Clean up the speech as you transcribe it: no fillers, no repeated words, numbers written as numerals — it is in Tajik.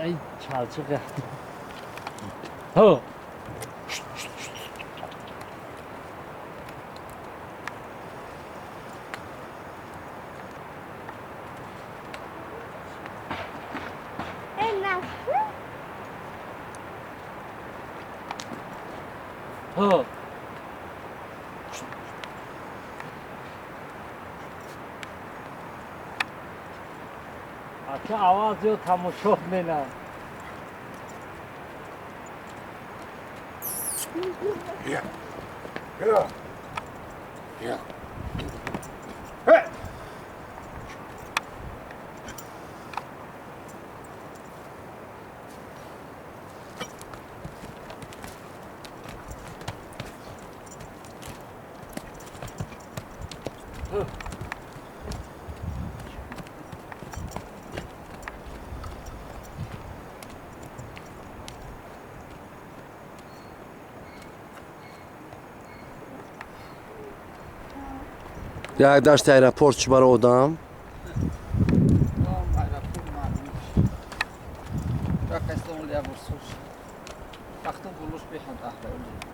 Ай чалчиқ. Ҳо. Ҳо. Ака аввал зиёд тамошо менам. Yeah. Yeah. Yeah. Hey! Як дашти аэропорт чӣ баро одам? Вақтун булуш беҳад аҳла.